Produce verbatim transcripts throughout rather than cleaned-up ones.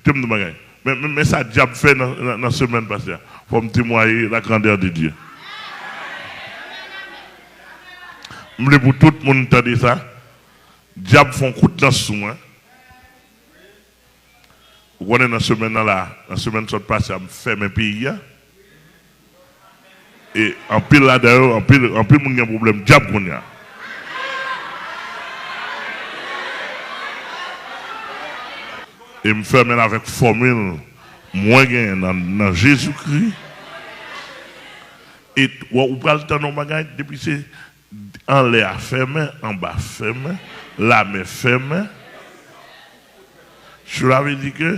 Kite m di w bagay. Men, men, men sa dyab fè nan, nan, nan semèn pase a. Fò m temwaye la grandeur de Dieu. M vle pou tout moun tande sa. Dyab fè yon kout lans sou mwen. Ou konnen nan semèn nan la, nan semèn sot pase a, m fèmen peyi a. E anpil ladan yo, anpil, anpil moun gen pwoblèm dyab kounye a. E m fèmen l avèk fòmil mwen genyen nan, nan Jezikri. E w, ou pral tande yon bagay, depi se anlè a fèmen, anba fèmen, lamè fèmen. Cela veut dire que,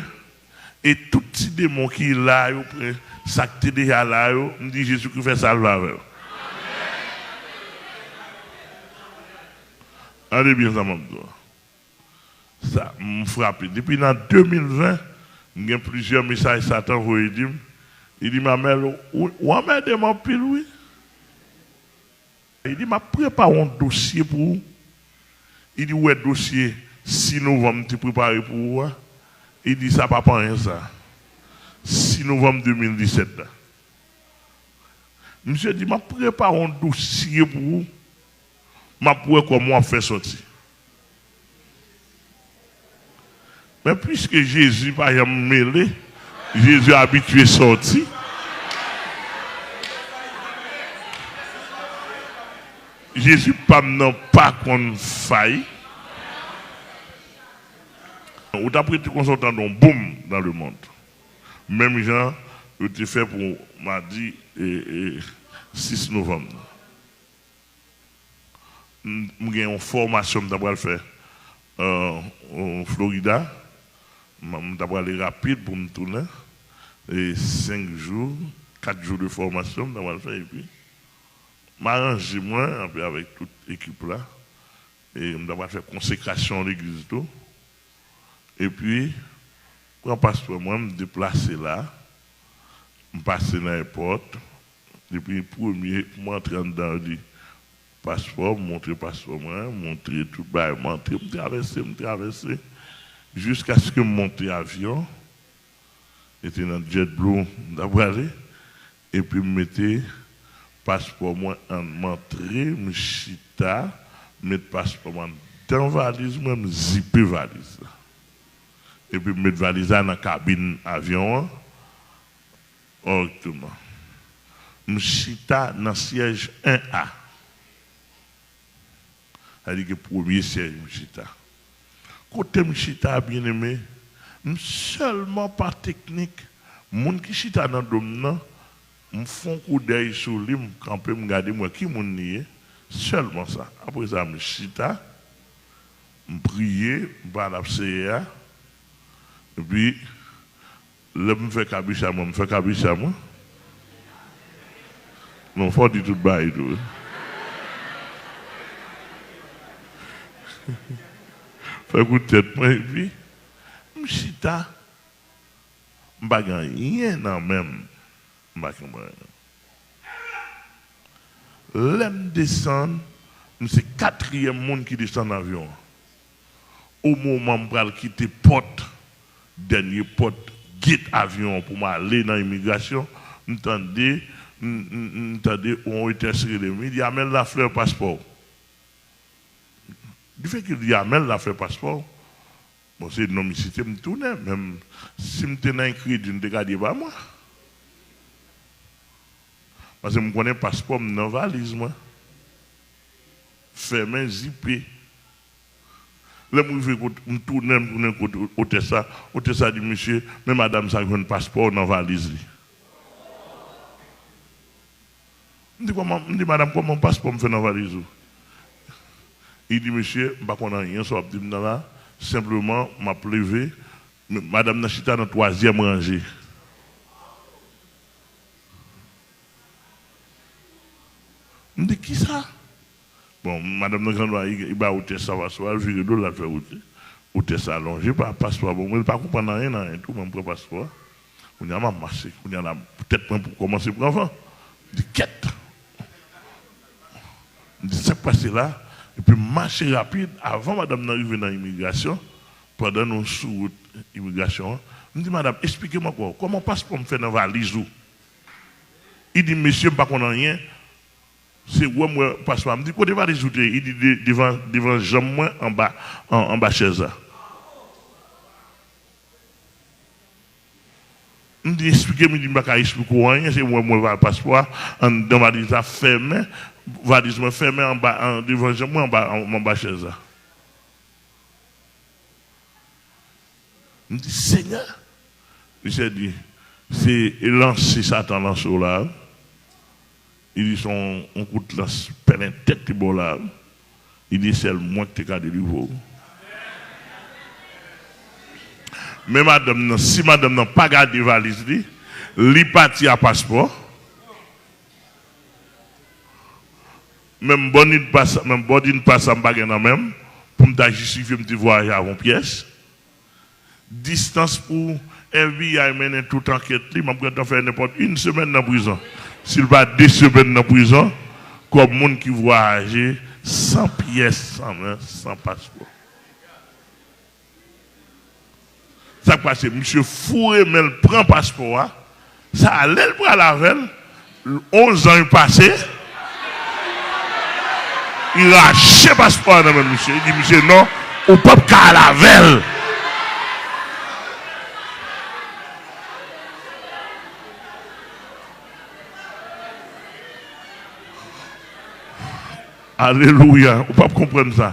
e tout ti demon ki la yo, pre-, sa k te deja la yo, m di Jezikri fè sa l vle avè yo. Tande byen sa m ap di w. Sa, m frape. Depi nan de mil ven, m gen plizyè mesaj Satan voye di m. Li di m, Amèl, ou, ou anmède m anpil, wi. Li di, m ap prepare yon dosye pou ou. Li di, ou wè dosye sis novanm m te prepare pou ou a? Li di, sa p ap anyen sa. Sis novanm de mil disèt la. Misye di, m ap prepare yon dosye pou ou. M ap wè kòman w ap fè sòti. Men piske Jezi pa janm mele, Jezi abitye sòti. Jezi pa m nan pa konn fayi. Ou t ap rete konsa, ou tande yon boum dans le monde. Menm jan yo te fè pou madi, e, e, sis novanm nan. M, m gen yon fòmasyon m ta pral fè, e, o Florida. M, m ta prale rapid pou m tounen. E senk jou, kat jou de fòmasyon m ta pral fè, epi m aranje mwen anpil avèk tout ekip la. E m ta pral fè konsekrasyon legliz tou. Epi, pran paspò mwen, m deplase la. M pase nan èpòt. Depi premye, pou m antre anndan, yo di, paspò, m montre paspò mwen, montre tout bagay, m antre, m travèse, m travèse, jiskaske m monte avyon. E te nan JetBlue m ta prale. Epi m mete paspò mwen an, m antre, m chita, m met paspò mwen anndan valiz mwen, m zipe valiz la. Epi m met valiz la nan kabin avyon an, kòrèkteman. M chita nan syèj en A. Sa vle di ke premye syèj m chita. Kote m chita a, byeneme, m sèlman pa teknik, moun ki chita nan do m nan, m fè yon koudèy sou li, m kanpe, m gade, m wè ki moun li ye, sèlman sa. Apre sa, m chita, m priye, m pale ak Seyè a, epi lè m fè kabicha mwen, m fè kabicha mwen. Non, fò w di tout bagay tou wi. Fè kout tèt mwen, epi m chita, m pa gen anyen nan men m, m pa gen anyen. Lè m desann, m se katriyèm moun ki desann avyon an. O moman m pral kite pòt, dènye pòt get avyon an pou m ale nan imigrasyon, m tande, m, m, m tande yon wetès rele m. Li di, Amel Lafleur, paspò w. Li fè ke li di, Amel Lafleur, paspò w. Bon, se non m site, m tounen. Menm si m te nan enkredi, m te ka di e pa mwen. Paske m konnen paspò m nan valiz mwen. Fèmen, zipe. Lè m rive kot, m tounen, m tounen kot otès la. Otès la di, mesye, men madanm sa jwenn paspò w nan valiz li. M di, kòman, m di, madanm, kòman paspò m fè nan valiz ou? Li di, mesye, m pa konn anyen sa w ap di m nan la, senpleman, m ap leve, madanm nan chita nan twazyèm ranje. M di, kisa? Bon, madanm nan grann, li, li bay otès la paspò a, l vire do l, l al fè wout li. Otès la lonje pa, paspò a ban mwen, li pa konprann anyen nan anyen tou, men m pran paspò a. Kounye a m ap mache, kounye a la, tèt mwen pou kòmanse pran van. M di, kèt! M di, sa k pase la? Epi m mache rapid, avan madanm nan rive nan imigrasyon, pandan nou sou wout imigrasyon an, M di, "Madanm, eksplike m ankò, kòman paspò m fè nan valiz ou?" Li di, "Mesye, m pa konn anyen. Se wè m wè paspò a." M di, "Kote valiz ou te ye?" Li di, "De-, devan, devan janm mwen, anba, an-, anba chèz la." M di, "Eksplike m." Li di, "M pa ka eksplike w anyen, se mwen, mwen, va-, paspò a anndan valiz la fèmen, valiz mwen fèmen anba, an, devan janm mwen, anba, an, anba chèz la." M di, "Senyè!" Misye di, "Se lanse Satan lanse w la." Li di, "Se yon, yon kout lans pèlen tèt li ba w la." Li di, "Sèl mwen ki te ka delivre w." Men madanm nan, si madanm nan pa gade valiz li, li pati a paspò. Menm boarding pass, menm boarding pass sa m pa gen nan men m, pou m ta jistifye m te vwayaje avè yon pyès. Distans pou F B I mennen tout ankèt li, m ap gentan fè nenpòt yon semèn nan prizon. Si l pa de semèn nan prizon, kòm moun ki vwayaje san pyès, san men, san paspò. Sa k pase? Misye foure men l pran paspò a. Sa a, lè l pral avè l, yon zanj pase, li rache paspò a nan men misye. Li di misye, "Non, ou p ap ka al avè l." Alelouya. Ou p ap konprann sa.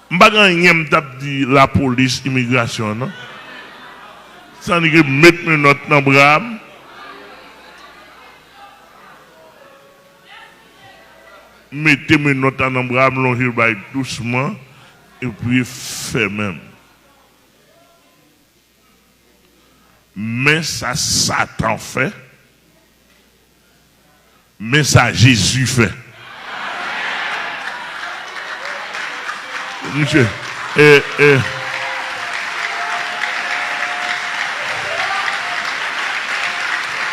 M pa gen anyen m t ap di lapolis, imigrasyon an, non. Sa nèg met menòt nan bra m. Mete menòt la nan bra m, lonje l bay dousman, epi fèmen m. Men sa Satan fè, men sa Jezi fè. Misye, e, e,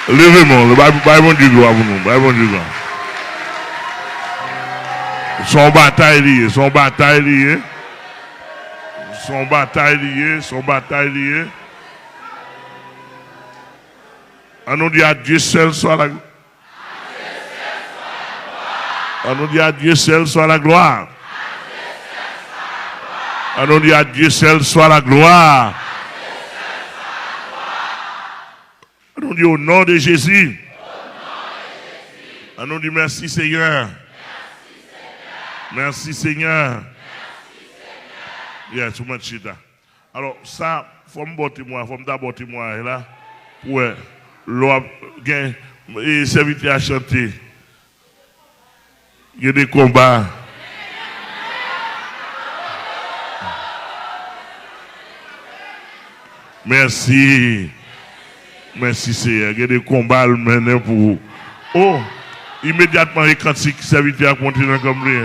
leve men w, bay, bay Bondye glwa pou nou, bay Bondye glwa. Se yon batay li ye, se yon batay li ye. Se yon batay li ye, se yon batay li ye. An nou di, "À Dieu seul soit la, an nou di, à Dieu seul soit la gloire. An nou di, à Dieu seul soit la gloire." An nou di, "Au nom de Jésus." An nou di, "Mèsi, Senyè." Mèsi, Senyè. Yes, ou mèt chita. Alò, sa, fò m ba w temwayaj, fò m ta ba w temwayaj la, pou wè, lè w ap gen, e, sèvitè a chante, gen de konba. Mèsi. Mèsi, Seyè. Gen de konba l mennen pou ou. Oh! Imedyatman, e kantik sèvitè a k monte nan kanp li.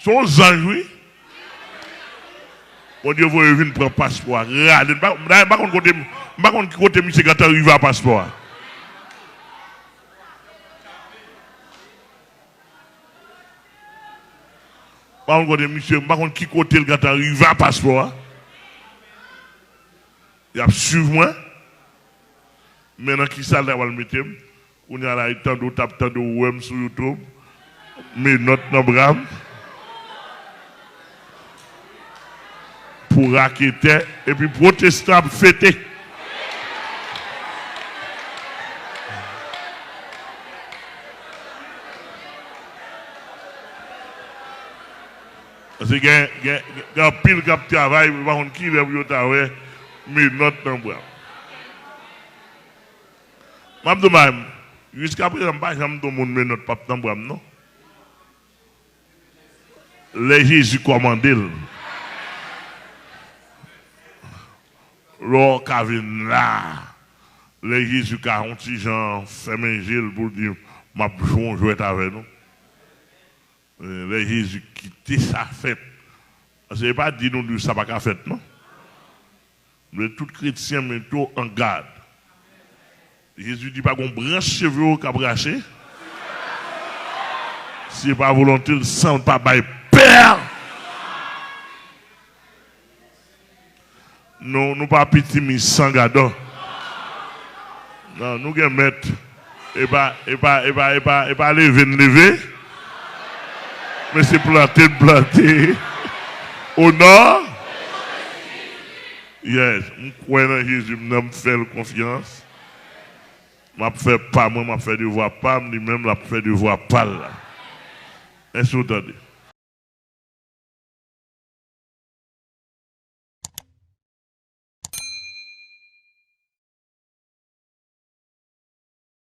Se yon zanj, wi. Bondye voye vin pran paspò a. Rale. M pa, dayè, m pa konn kote, m pa konn ki kote misye gentan rive a paspò a. M pa konn kote misye, m pa konn ki kote l gentan rive a paspò a. Y ap swiv mwen. Men nan ki sa l ta pral mete m? Kounye a la, e tande w t ap tande w wè m sou YouTube, menòt nan bra m, pou raketè, epi pwotestan ap fete. Paske gen, gen, gen anpil k ap travay, yo pa konn kilè pou yo ta wè menòt nan bra m. M ap di w bagay, jiskaprezan, m pa janm di yon moun menòt p ap nan bra m, non. Lè Jezi kòmande l, lè w ka vin la, lè Jezi ka yon ti jan fèmen je l pou l di, "M ap jwe yon jwèt avè nou." Lè Jezi kite sa fèt. Paske e pa di nou, di sa pa ka fèt, non. M vle tout kretyen mete w an gad. Jezi di pa gon branch cheve w k ap rache si se pa volonte l san l pa bay pè a. Nou, nou pa piti mi san gadò. Non, nou gen mèt. E pa, e pa, e pa, e pa, e pa leve n leve. Men se plante n plante. O non. Yes, m kwè nan Jezi, m nan m fè l konfyans. M ap fè pa mwen, m ap fè devwa pa m, li menm l ap fè devwa pa l la. Èske w tande?